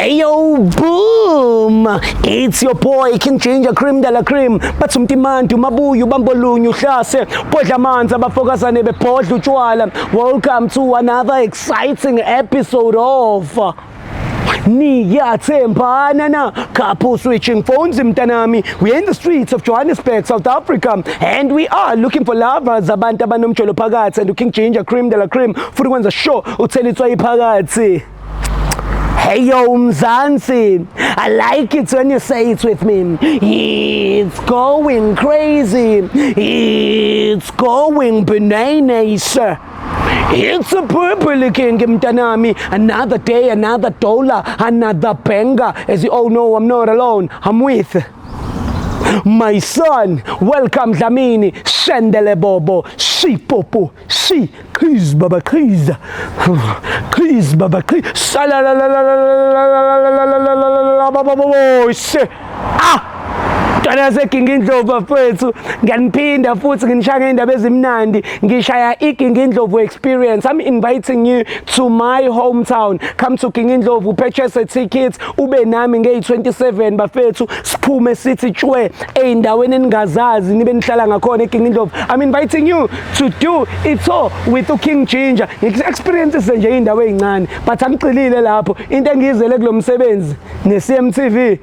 Ayo, boom! It's your boy King Ginger Cream de la Cream. Bathi umtimandi umabuyu bambolunye uhlase bodla amanzi abafokazane bebhodla utshwala. Welcome to another exciting episode of Niyathembana na couple switching phones mntanami. We are in the streets of Johannesburg, South Africa, and we are looking for lovers, abantu abanomjolo phakathi, and King Ginger Cream de la Cream futhi kwenza sure uthela itswayi phakathi. Hey yo Mzansi, I like it when you say it with me. It's going crazy. It's going bananas. It's a purple king mntanami. Another day, another dollar, another banger. As you all know, I'm not alone. I'm with my son. Welcome Dlamini. Shendele Bobo. Shi Popo. Shi. Qhiz baba qhiz. Qhiz baba qhiz. Salalalalalalalalalalalalalala baba boy. Ah! Mntwana yaseGingindlovu bafethu, ngiyaniphinda futhi nginishaya ngey'ndaba ezimnandi, ngishaya iGingindlovu experience. I'm inviting you to my hometown. Come to Gingindlovu, purchase a ticket, ube nami ngeyi-27 bafethu, siphume sithi tshwe ey'ndaweni eningazazi nibe nihlala ngakhona eGingindlovu. I'm inviting you to do it all with uKing Ginger. Ngi-experience nje iy'ndawo ey'ncane, but angigxilile lapho. Into engiyizele kulo msebenzi ne-CMTV,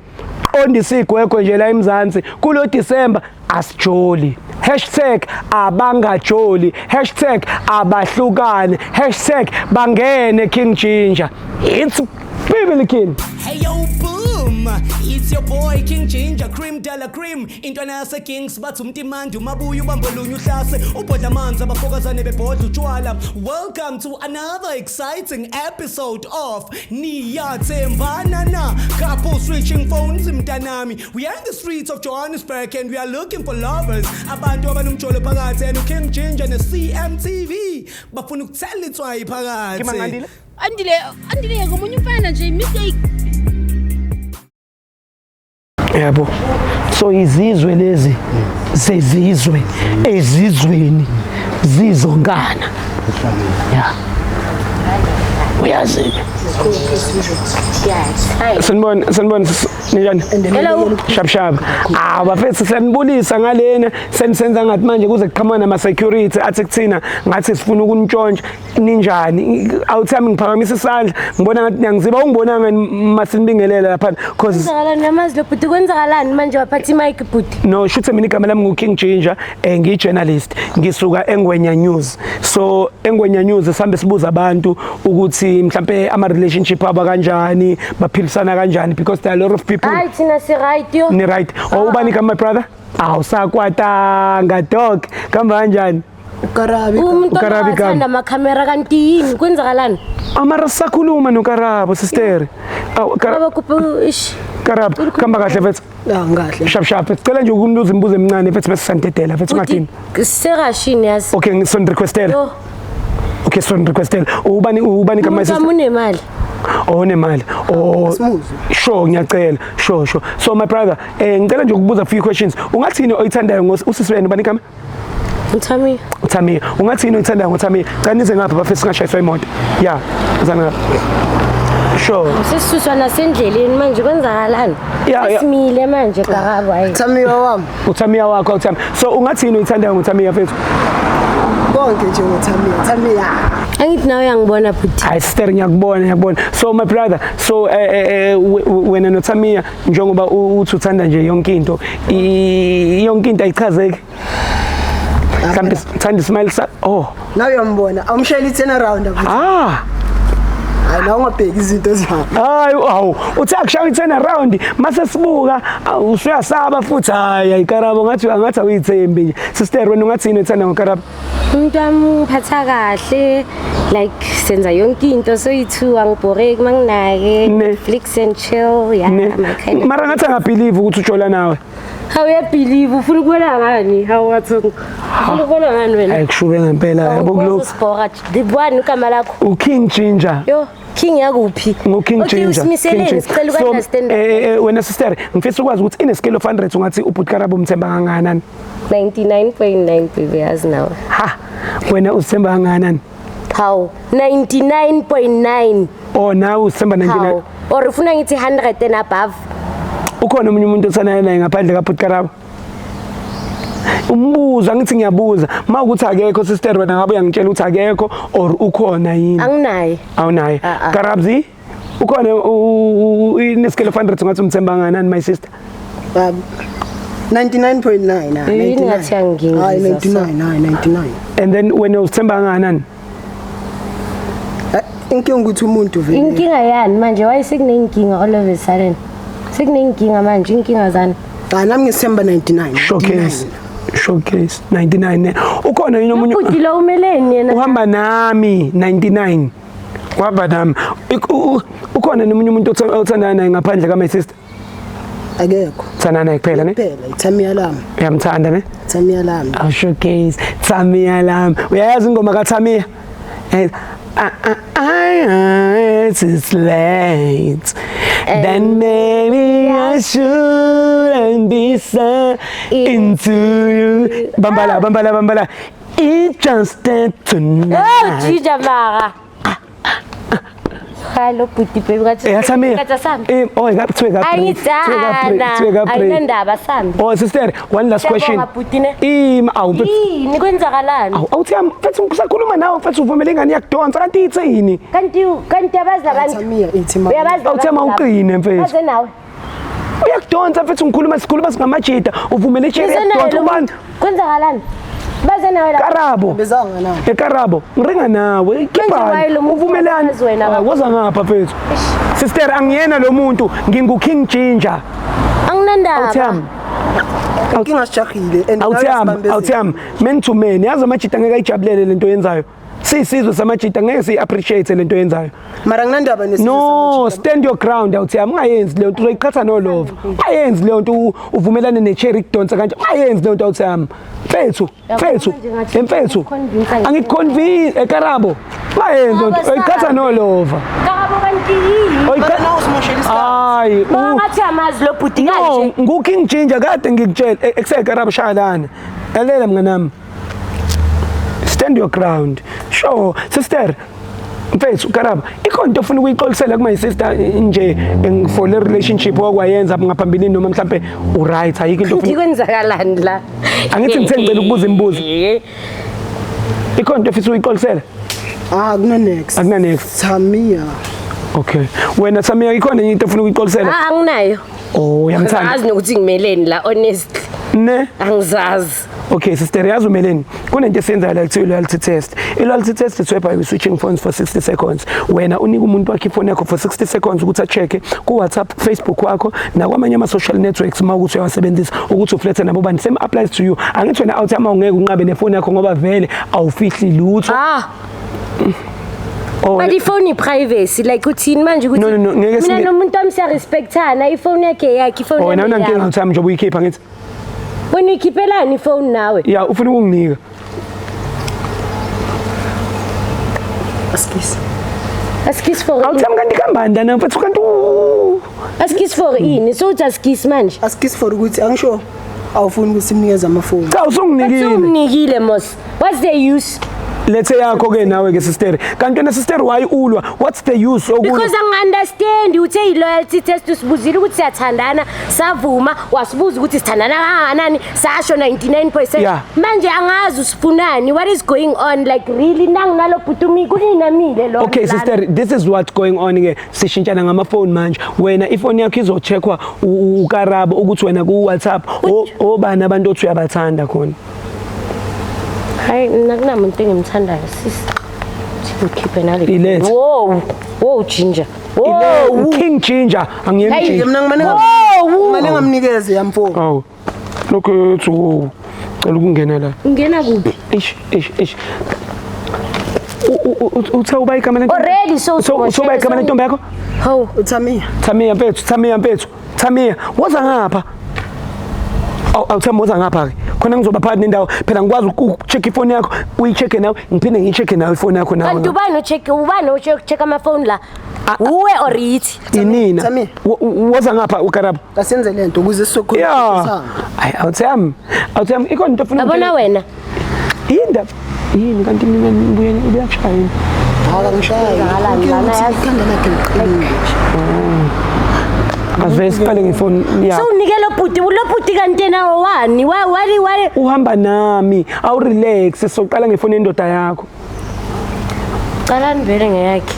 qondisa igwegwe nje la eMzansi kulo December, asijoli. #abangajoli, #abahlukane, #bangene King Ginger. It's Bibili King. Hey yo boom, it's your boy King Ginger Cream de la Cream. Intwana yase Kings bathi umtimandi umabuya ubambolunye uhlase ubhodla amanzi abafokazane bebhodla utshwala. Welcome to another exciting episode of Niyathembana na couple switching phones mntanami. We are in the streets of Johannesburg and we are looking for lovers, abantu abanomjolo phakathi, and King Ginger ne CMTV bafuna ukuthela itswayi phakathi. Kimangandile. Andile, Andile ngomunye umfana nje mistake. Yabo, so izizwe lezi zezizwe ezizweni zizonkana ya, uyazi. Sanibona, sanibona, ninjani? Hello. Shap shap. Ah bafethu, siyanibulisa ngalena senisenza ngathi manje kuze kuqhamuka nama security athi kuthina ngathi sifuna ukuntshontsha. Ninjani? Awuthami ngiphakamisa isandla, ngibona ngathi niyangiziba. Ungibonanga masinibingelela lapha cause Kwenzakalani namazi lo bhuti, kwenzakalani manje waphatha imic bhuti? No, shuthe mina igama lami ngu-King Ginger, ngiyi-journalist, ngisuka eNgwenya News. So eNgwenya News sihambe sibuza abantu ukuthi mhlampe ama-relationship abo kanjani, baphilisana kanjani, because there are a lot of people. Hayi, thina si right yo. Ni right? Oh, ubani igama, my brother? Awusakwatanga dog, kamba kanjani? Ukarabi. Umuntu Ukarabi ongathanda amakhamera kanti yini, kwenzakalani? Amara sisakhuluma noKarabo, sister. Awu, Baba kuphi ish. Karabo, kamba kahle mfethu? Ah, ngahle. Shap shap, sicela nje ukumbuza imibuzo emincane mfethu bese sandedela mfethu, ungadini. Bhuti serashini yazi. Okay, ngisoni-requestela. Yo. Okay, soni-requestela. Ubani igama, Umuntu sister? wami unemali. Oh, nemali. Oh. Smooth. Sure, ngiyacela. Sure. So my brother, ngicela nje ukubuza a few questions. Ungathini oyithandayo usisi wenu, bani igama? Uthami. uThamiya. Ungathini oyithandayo ngoThamiya? Cela nize ngapha bafethu, singashayiswa imoto. Yeah, uzana ngapha. Sure. Sesisuswa nasendleleni manje, kwenzakalani? Yeah. Simile manje Karabo, hayi. Thamiwa wami. uThamiya wakho, uThamiya. So ungathini oyithandayo ngoThamiya mfethu? Konke nje ngoThamiya. Thamiya. Angithi nawe uyangibona bhuti. Hayi sister, ngiyakubona, ngiyakubona. So my brother, so wena noThamiya, njengoba uthi uthanda nje yonke into, yonke into ayichazeki. Mhlawumbe thanda ismile sa, oh. Nawe uyambona. Awumshayeli i-turn around abuthi. Ah. Hayi, nawe ungabheki izinto ezihamba. Hayi, awu, uthi akushaya i-turn around mase sibuka awu, usuyasaba futhi. Hayi ayikarabo, ngathi angathi awuyithembi nje. Sister, wena ungathini uthanda ngoKarabo? Umuntu wami ungiphatha kahle, like senza yonke into soyi-two, angibhoreki manginake. Ne. Netflix and chill, yeah. Ne. My kind of Mara ngathi angabelieve ukuthi ujola nawe. Hawu, uyabelieve, ufuna ukubona ngani? Hawu, wathi ufuna ukubona ngani wena? Hayi, kushube ngempela yabo kulokhu. Sibhora, dibwani igama lakho? uKing Ginger. Yo. King yakuphi? Ngo-King Okay, Ginger. usimiseleni King Ginger. sicela So, uku-understand. Wena sister, ngifisa ukwazi ukuthi in a scale of 100 ungathi ubhuti Karabo umthemba kangakanani? 99.9 baby, yazi nawe. Ha, wena uzithemba kangakanani? How? 99.9. Oh, nawe uzithemba 99. How? Or ufuna ngithi 100 and above? Ukhona omunye umuntu othandana naye ngaphandle kaBhuti Karabo? Umbuzo angithi ngiyabuza, uma ukuthi akekho sister wena ngabe uyangitshela ukuthi akekho or ukhona yini? Anginaye. Awunaye. Ah, ah. Karabzi, ukhona in a scale of 100 ungathi umthemba kangakanani my sister? Baba 99.9 ah, Yini 99. ngathi uyangingizwa, Hayi 99, hayi 99. And then wena uzithemba kangakanani? Eh, inkinga ukuthi umuntu vele. Inkinga yani manje why sekunenkinga all of a sudden? Sekunenkinga manje, inkinga zani? Ah, nami ngisithemba 99. Showcase. Showcase 99 ne. Ukhona yini omunye Ubhuti lo umeleni yena? uhamba nami 99. Uhamba nami. Ukhona nomunye umuntu othandana naye ngaphandle ka my sister? Akekho. Thandana naye kuphela ne? Phela ithamiya lami, Uyamthanda ne? ithamiya lami. Aw showcase Thamia lami. Uyayazi ingoma kaThamia? It's late. Then maybe I shouldn't be so into you. Bambala, bambala, bambala. It's just that Oh, tonight. Ginger mara. Hello bhuti baby ngathi. Eh, Thamia. Ngathi asambe. Eh, oh, kuthiwe ka break. Kuthiwe ka break. Kuthiwe ka Angidana. break. Ayinandaba sambe. Oh, sister, one last question. Siyabonga, bhuti, ne? Ima, awu, mfethu. Yini kwenzakalani? Awu, awuthi yami, mfethu ngisakhuluma nawe, mfethu uvumele ingane iyakudonsa kanti ithini? Kanti uyabazi labantu. Ithamiya ithi ma. Uyabazi Awuthi labantu ama uqine, mfethu. Baze nawe. Uyakudonsa mfethu ngikhuluma sikhuluma singamajita, uvumele icherry Baze nawe yakudonsa lo ubani? muntu. Kwenzakalani? Baze nawe la. Karabo. Bezanga na. Ekarabo, ngiringa nawe, waye khiphani, lo muntu uvumelani. wazi wena Ah, kakhulu. Woza ngapha mfethu. Sister, angiyena lo muntu, ngingu King Ginger. Anginandaba. Awuthami, Inkinga sijahile and nawe awuthami, sibambezele. awuthami. Man to man, yazi amajita ngeke ayijabulele lento oyenzayo. Siyisizwe samajita ngeke siyi-appreciate lento oyenzayo. Mara nginandaba nesizwe No, samajita. stand your ground awuthami, ungayenzi leyo nto uzoyiqhatha nolova. Ungayenzi leyo nto uvumelane necherry kudonsa kanje. Ungayenzi leyo nto awuthami. Mfethu, mfethu, manje ngathi mfethu. ungiconvince nje. Angikuconvince, ekarabo. Ungayenzi leyo nto, uyiqhatha nolova. Karabo kanti yini? Mara nawe usimoshela isikhathi. Hayi, Mara ngathi amazi lo bhuti No, kanje. nguKing Ginger kade ngikutshela ekuseykarabo shayalana. Lalela mnganami. Stand your ground. Sure, sister. Mfethu Karabo, ikhona into ofuna ukuyixolisela kuma sister nje for le relationship okwayenza ngaphambilini noma mhlambe u right ayikho into Kanti ofuna kwenzakalani la? Angithi ngithe ngicela ukubuza imibuzo. Ikhona into ofisa ukuyixolisela? Ah, akuna next. Akuna next. Thamia. Okay. Wena Samia ikhona enye into ofuna ukuyixolisela? Ah, anginayo. Oh, uyamthanda. Angazi nokuthi ngimeleni la honestly. Ne? Angizazi. Okay, sister yazi umeleni kunento esiyenzayo la kuthiwa i-loyalty test. I-loyalty test is whereby we switching phones for 60 seconds. Wena unika umuntu wakho ifoni yakho for 60 seconds ukuthi a-check-e ku-WhatsApp, Facebook wakho nakwamanye ama-social networks uma ukuthi uyawasebenzisa ukuthi uflethe nabo bani. Same applies to you. Angithi wena awuthi ama ungeke unqabe nefoni yakho ngoba vele awufihli lutho. Ah, Oh, but ifoni privacy like uthini manje ukuthi No, no, no, ngeke mina nomuntu wami siyarespectana ifoni yakhe yakhe ifoni oh, wena yami unankinga yami. awuthi njengoba uyikhipha ngithi. Wena uyikhiphelani ifoni nawe? Ya, ufuna ukunginika. Askis. Askis for Awuthi kanti kambani lana mfethu kanti Askis for ini? So uthi askis manje. Askis for ukuthi angisho awufuni ukuthi simnikeze amafoni. cha usunginikile. Sewumnikile mos. What's the use? Lethe yakho ke nawe ke sister. Kanti wena sister why ulwa? What's the use okulwa? Because angi-understand uthe i-loyalty test usibuzile ukuthi siyathandana savuma wasibuza ukuthi sithandana kangakanani sasho 99%. Yeah. Manje angazi usifunani what is going on like really nanginalo bhuti umi kuninamile lo. Okay sister, this is what's going on ke. Sishintshana ngamafoni manje. Wena ifoni yakho izocheckwa uKarabo ukuthi wena ku WhatsApp obani abantu othi uyabathanda khona. Hayi mina kunamuntu engimthandayo sis. Ngikhiphe nale. Ilethe. Wow. Wow Ginger. Wow. King Ginger angiyena Hey, Ginger. Mina ngimane ngimane ngamnikeze yamfoni. Awu. Lokho ethi wow. Cela ukungena la. Ungena kuphi? Eish eish eish. Uthe uba igama lentombi? Already so So uba igama lentombi yakho? Hawu. Uthamia. Thamia mfethu, Thamia mfethu. Thamia, woza ngapha. Awu awuthami woza ngapha ke. Khona ngizoba phakathi nendawo. Phela ngikwazi ukucheck ifoni yakho, uyi-check nawe, ngiphinde ngiyi-check nawe ifoni yakho nawe. Kanti ubani ucheck ubani ucheck amafoni la? Uwe or yithi? Inina. Thami. Woza ngapha uKarabo. Asenze lento ukuze sizokhona Yeah. Hayi awuthami. Awuthami ikhona into ofuna Yabona wena. Yini yini kanti mina ngibuye uyakushaya yini? Akangishaya. Kwenzakalani lana yazi? Ikhanda lakhe liqinile. Avele siqale ngefoni yakho. So unike lo bhuti, lo bhuti kanti yena wani? Wa wali wali. Uhamba nami, awu relax, soqala ngefoni yendoda yakho. Qalani vele ngeyakhe.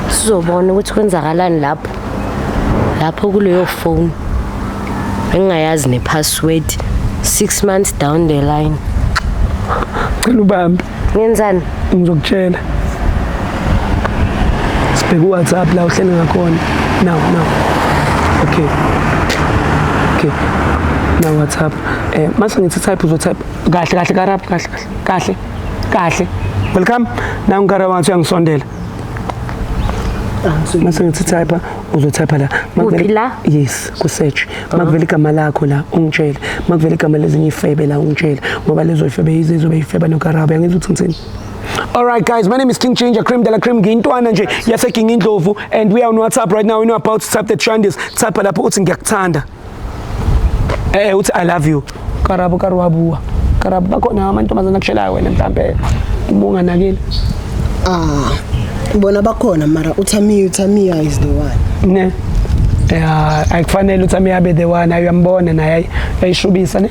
Sizobona ukuthi kwenzakalani lapho. Lapho kuleyo phone. Engingayazi ne-password. 6 months down the line. Cela ubambe. Ngenzani? Ngizokutshela. Sibheke uWhatsApp la uhlele ngakhona. Now, now. Okay. Okay. Now WhatsApp. Mase ngithi type uzotype kahle kahle Karabo kahle kahle kahle. Welcome. Now ngikarabo ngathi uyangisondela. Mase ngithi type uzotype la. Kuphi la? Yes, ku search. Makuvela igama lakho la ungitshele. Makuvela igama lezinye ifebe la ungitshele ngoba lezo ifebe yizo ifeba noKarabo. Uyangizwa ukuthi ngithini? All right guys, my name is King Ginger Cream de la Cream ngintwana nje yaseGing Indlovu and we are on WhatsApp right now. We know about to type the trend is type lapho uthi ngiyakuthanda. Uthi I love you. Karabo karwabuwa. Karabo bakhona amantombazana akushelayo wena mhlambe uma unganakile. Ah. Bona bakhona mara uThamiya is the one. Ne. Yeah, akufanele uThamiya abe the one, uyambona naye ayishubisa ne.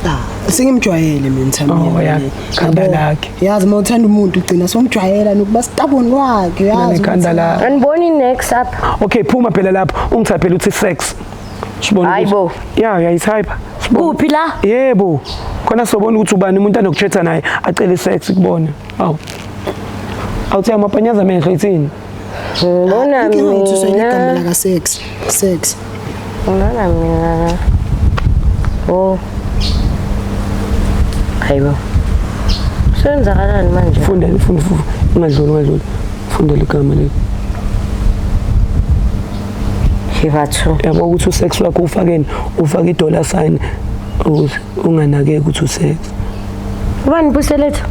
Ah, sengimjwayele mina Thamiya. Oh yeah, khanda lakhe. Yazi uma uthanda umuntu ugcina somjwayela nokuba stubborn kwakhe, yazi. Khanda lakhe. Aniboni next up. Okay, phuma phela lapho, ungithaphele uthi sex. Sibona. Hayibo. Yeah, uyayitype. Kuphi la? Yebo. Khona sobona ukuthi ubani umuntu anokuchatha naye acele sex kubona. Awu. Awuthi amapanyaza amehlo ithini? Ngibona Inkinga ukuthi uswele igama mina. laka sex. Sex. Ngibona mina. Oh. Hayibo. Senzakalani manje? Funda, funda, funda. Ungadluli, ungadluli. Funda ligama leli. Hibathu. Yabo ukuthi usex wakho ufakeni, ufake idollar sign ukuze unganakeki ukuthi usex. Ubani Puseletho?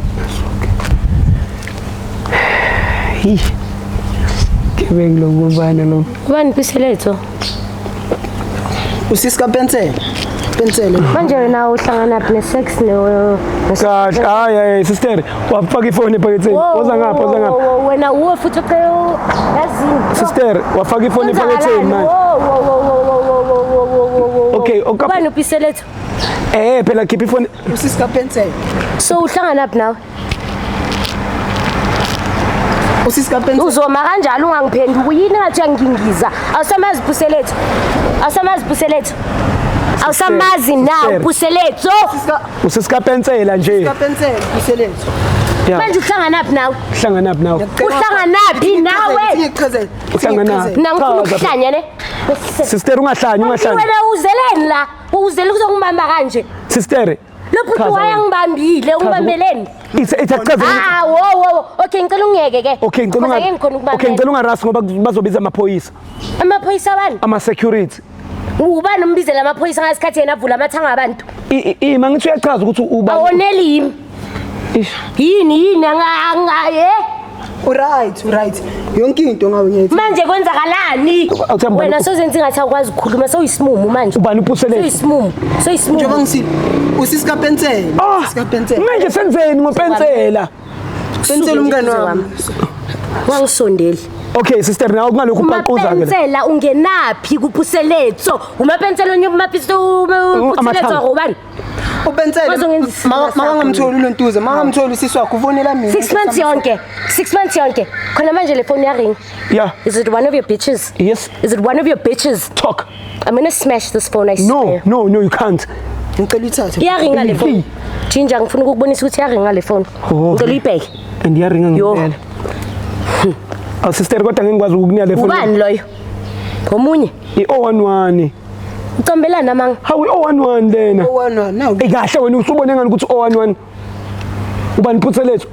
Hi. Kebengu lokubana lo. Ubani Puseletho? Usisi kaPensela. Pensela. Manje wena uhlangana phi ne-sex no Kahle, hayi hayi sister, wafaka ifoni ephaketheni. Woza ngapha, woza ngapha. Wena uwe futhi ucela yazini. Sister, wafaka ifoni ephaketheni manje. Okay, okay. Ubani uPuseletho? Phela khipha ifoni. Usisi kaPensela. So uhlangana phi nawe? Usisi kaPensela. Uzoma kanjalo ungangiphenduki yini ngathi uyangingiza. Awusamazi Puseletho. Awusamazi Puseletho. Awusamazi na Puseletho. Usisi kaPensela nje. Kapensela, Puseletho. Manje uhlangana phi nawe? Uhlangana phi nawe? Uhlangana phi nawe? Ngikuchazele. Uhlangana. Mina ngifuna ukuhlanya ne. Sister ungahlanya, ungahlanya. Wena uzeleni la? Uzele ukuzongibamba kanje. Sister. Lo bhuti wayangibambile, ungibambeleni? Ithachaza. Ah, wo wo. Okay, ngicela ungiyeke ke. Okay, ngicela unga. Okay, ngicela ungarasi ngoba bazobiza amaphoyisa. Amaphoyisa bani? Ama security. Ubani umbizela amaphoyisa ngasikhathi yena avula amathanga abantu? Ima ngithi uyachaza ukuthi uba. Awoneli yimi. Yini yini anga Uright, uright. Yonke into ngawe ngiyathi. Manje kwenzakalani? Wena sozenza ngathi awukwazi ukukhuluma, sewuyisimumu manje. Ubani uPuseletho? Sewuyisimumu. Sewuyisimumu. Njengoba ngisithi usisi kaPensela. Usisi kaPensela. Manje senzeni ngoPensela? Pensela umngane wami. Wangisondeli. Okay sister, nawe kungalokhu upaquza ke. Umapensela ungenaphi kuPuseletho? Umapensela onye umapisto uPuseletho ngobani? Upensela. Makangamtholi uNontuza, makangamtholi usisi wakho ufonela mina. 6 months yonke. 6 months yonke. Khona manje le phone yaring. Yeah. Is it one of your bitches? Yes. Is it one of your bitches? Talk. I'm going to smash this phone, I swear. No, no, no, you can't. Ngicela uyithathe. Iyaringa le phone. Ginger ngifuna ukukubonisa ukuthi iyaringa le phone. Ngicela uyibheke. And iyaringa ngempela. Aw sister kodwa ngeke ngikwazi ukukunika le phone. Ubani loyo? Omunye? I-011. Ucambelana manga. Hawu i-011 lena. 011 nawu. Ey kahle wena usubone ngani ukuthi 011. Ubani Puseletho?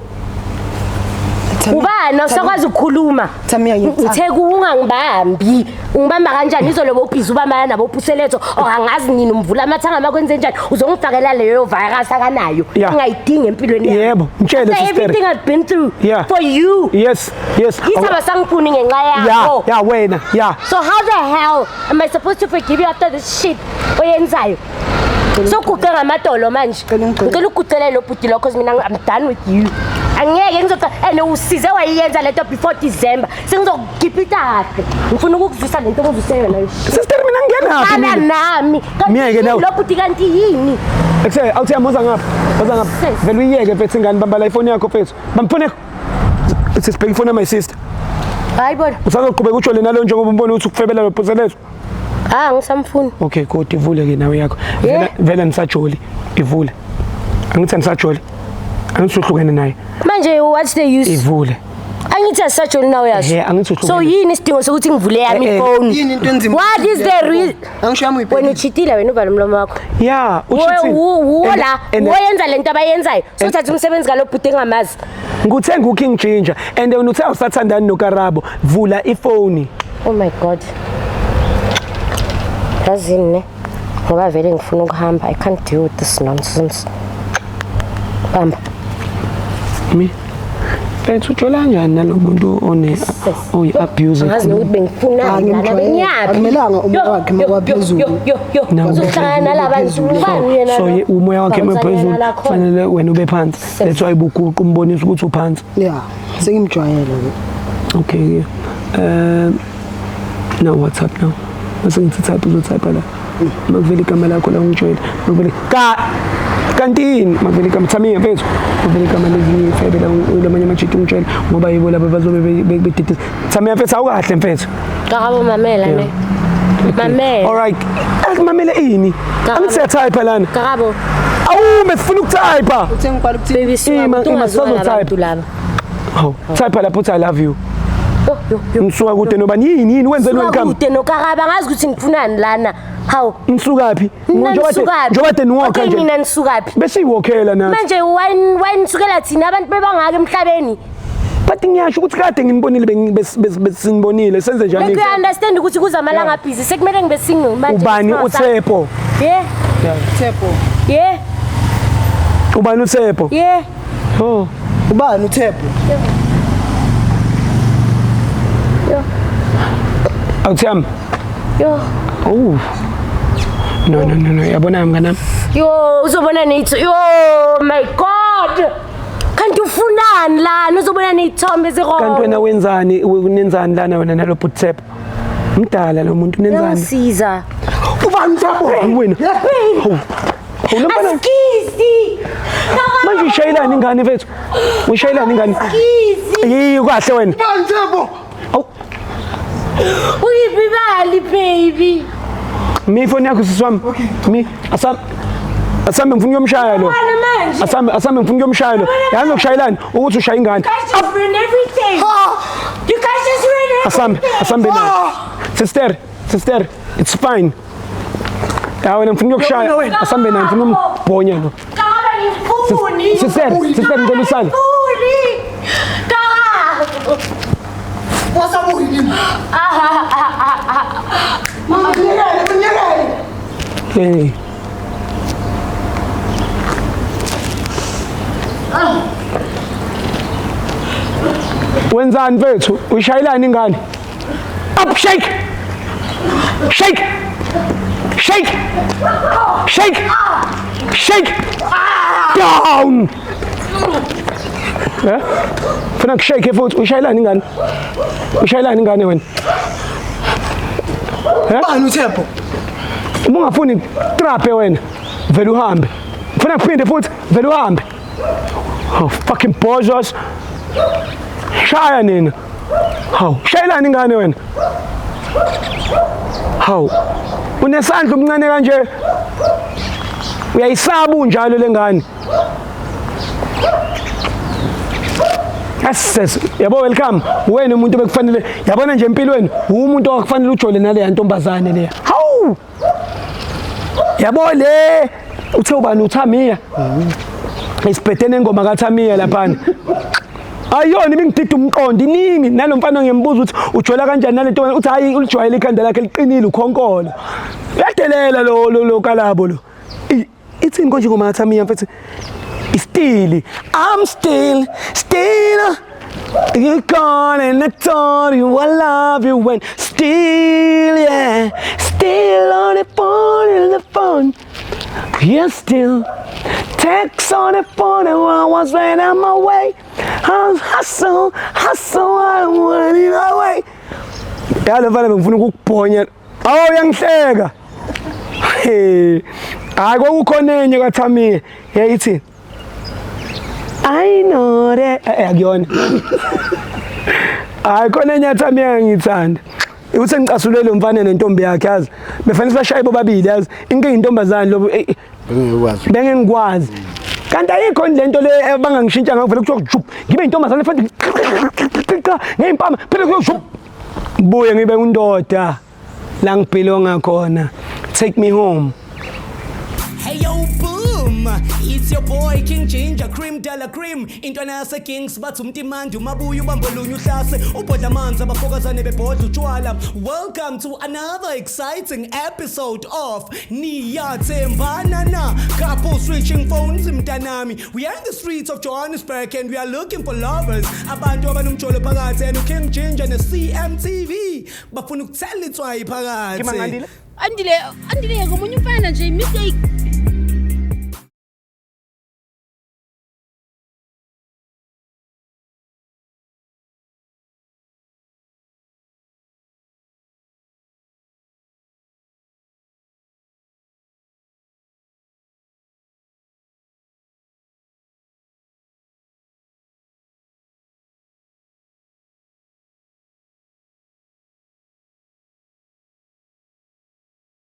Ubani awusakwazi ukukhuluma? Thamia, ngiyekuthanda. Ngithe kuwe ungangibambi. Ungibamba kanjani izolo bobhizi ubambana nabo Puseletso or angazi nini umvula amathanga makwenze njani uzongifakela leyo virus akanayo Yeah. ungayidingi empilweni yami. Yebo, ngitshele, After sister. everything I've been through Yeah. for you. Yes. Yithi abasangifuni ngenxa Ya, yakho. ya wena, ya. So how the hell am I supposed to forgive you after this shit oyenzayo? Soguqe ngamadolo manje. Ngicela ungixolele. Ngicela uguqele lo bhuti lo cause mina I'm done with you. Angeke ngizoca and usize wayenza lento before December. Sengizokukhipha kahle. Ngifuna ukukuzwisa lento ongizwise yona. Sister mina ngingenaphi Qala mina? nami. Kanti Myeke yini nawe. Lo bhuti kanti yini? Ekuse awuthi yamuza ngapha. Woza ngapha. Sis. Vele uyiyeke mfethu ingane bamba la ifoni yakho mfethu. Bamba ifoni yakho. Sisibheka ifoni my sister. Hayi bona. Usazoqhubeka ujole nalo njengoba umbona ukuthi ukufebela lo Puseletso. Ah ngisamfuni. Okay, good ivule ke nawe yakho. Yeah. Vele vele nisajoli. Ivule. Angithi anisajoli. Angithi uhlukene naye. Manje what's the use? Ivule. Angithi asisajoli nawe yazi. Ehhe, angithi uhlukene. So yini isidingo sokuthi ngivule yami Eh, eh. ifoni? Yini into enzima? What is the reason? Angisho yami Wena uyibhekile. uchitile wena uvala umlomo wakho. Yeah, uchithile. Wuwo la, And- woyenza lento abayenzayo. Sothatha umsebenzi kalo bhuti engamazi. Nguthenga uKing Ginger and wena uthe awusathandani noKarabo. Vula ifoni. Oh my god. Yazini ne? Ngoba vele ngifuna ukuhamba. I can't deal with this nonsense. Bamba. Mi. Mfethu ujola kanjani nalo muntu one oyi abuser? Angazi nokuthi bengifunani lana Ngimjwayele. benyaphi. Akumelanga umoya Yo, wakhe uma yo, waphezulu. Yo yo yo. Nawu. Uzohlangana nalabantu ubani yena So lo? umoya wakhe Bawuthanyana mephezulu la khona. kufanele wena ube phansi. That's why ubuguqa umbonisa ukuthi uphansi. Yeah, sengimjwayele ke. Okay. Now WhatsApp now. Mase ngithi type uzotype la. Makuvela igama lakho la ungitshele. Makuvela ka kanti yini makuvela igama Thamia mfethu. Makuvela igama lezinye ifebe la lamanye amajita ungitshele ngoba yibo laba bazobe bedidisa. Thamia mfethu awukahle mfethu. Karabo mamela ne. Mamela. All right. Akumamele ini? Karabo. Angithi siyatype lana. Karabo. Awume sifuna ukutype. Uthe ngibhala ukuthi Baby suka Ima- ukuthi ima ungaziwa sizotype. labantu laba. Hawu, type lapho uthi I love you. Yo yo yo. Ngisuka kude noba yini yini wenzeni Suka welcome. kude noKarabo angazi ukuthi ngifunani lana. Hawu. Ngisukaphi? Nina Njengoba nisukaphi? njengoba de niwalka Okay, nje. nina nisukaphi? Bese iwalkela nathi. Manje why nisukela thina abantu bebangaka emhlabeni? But ngiyasho ukuthi kade nginibonile besinibonile senze njani? Like you understand ukuthi kuza amalanga busy sekumele ngibe single manje. Ubani uTshepo? Yeah. Tshepo. Yeah. Ubani uTshepo? Yeah. Oh. Ubani uTshepo? Yo. Awuthiyami. Yo. Oh. No no no no yabona mnganami. Yo, uzobona nitho. Yo, my god. Kanti ufunani lana uzobona ney'thombe Kanti wena ezirong. wenzani unenzani lana wena nalo Tshepo? Mdala lo muntu unenzani? Uyangisiza. Ubani uTshepo? Wena. Hawu. Hawu lo mfana Asikisi. manje uyishayelani ingane mfethu? Uyishayelani ingane? Asikisi. Yiyi kahle wena. Ubani uTshepo? Awu. Uyiphi imali baby? Mi ifoni yakho sisi wami. Mi asam asambe ngifuna ukuyomshaya lo. Ubani manje? Asambe asambe ngifuna ukuyomshaya lo. Yazi ngokushayelani ukuthi ushaya ingane. You guys just ruined everything. You guys just ruined everything. Asambe asambe naye. Sister, sister, it's fine. Ya wena ngifuna ukuyokushaya. Asambe naye ngifuna umbhonya lo. Karabo ngifuni. Sister, sister ngicela usale. Ngifuni. Karabo. Wasabuyi kimi. Mama ngiyekele, ngiyekele. Hey. Wenzani mfethu? Uyishayelani ingane? Up shake. Shake. Shake. Shake. Shake. Down. Eh? Funa kushake futhi uyishayelani ingane? Uyishayelani ingane wena? Ubani uTshepo? Uma ungafuni trape wena, vele uhambe. Ufuna kuphinde futhi vele uhambe. Oh fucking bozos. Shaya nina. Hawu, shayelani ingane wena? Hawu. Unesandla umncane kanje. Uyayisaba unjalo lengane. Yes, yabo welcome. Wena umuntu bekufanele yabona nje empilweni umuntu okufanele ujole nale ntombazane leya. Hawu! Yabo le uthe ubani uThamia. Isibhedene ingoma kaThamia laphana. Ayona ibingidida umqondo iningi nalo mfana ngiyambuza ukuthi ujola kanjani nale nto, uthi hayi, ulijwayele ikhanda lakhe liqinile, ukhonkolo. Uyadelela lo kalabo lo. Ithini konje ingoma kaThamiya, mfethu? Still, I'm still, still you gone and I told you I love you and still, yeah, still on the phone, on the phone. Yeah, still text on the phone and I was when I'm away. I'm hustle, hustle, I want it away. Yalo mfana, bengifuna ukukubhonya. Awu, uyangihleka. Hey. Hayi, kwakukhona enye kaThamiya. Yayithi I know that, akuyona. Hayi, khona enye yaThamiya ngiyithanda. Uthi ngicasulele umfana nentombi yakhe, yazi. Befanele sibashaye bobabili, yazi. Inkinga intombazane lo Bengingekwazi. Bengengikwazi. Kanti ayikho lento le abangangishintsha ngakho, vele kuthiwa jup ngibe intombazane futhi ngeyimpama phela kuyo jup buye ngibe undoda la ngibelonga khona. Take me home. Hey yo, boom! It's your boy King Ginger Cream de la Cream. Intwana yase Kings, bathi umtimandi umabuya ubambo lunye uhlase ubhodla amanzi abafokazane bebhodla utshwala. Welcome to another exciting episode of Niyathembana Na Couple Switching Phones, mntanami. We are in the streets of Johannesburg and we are looking for lovers. Abantu abanomjolo phakathi, and King Ginger ne CMTV bafuna ukuthela itswayi phakathi. Andile, Andile, ngomunye umfana nje, mistake.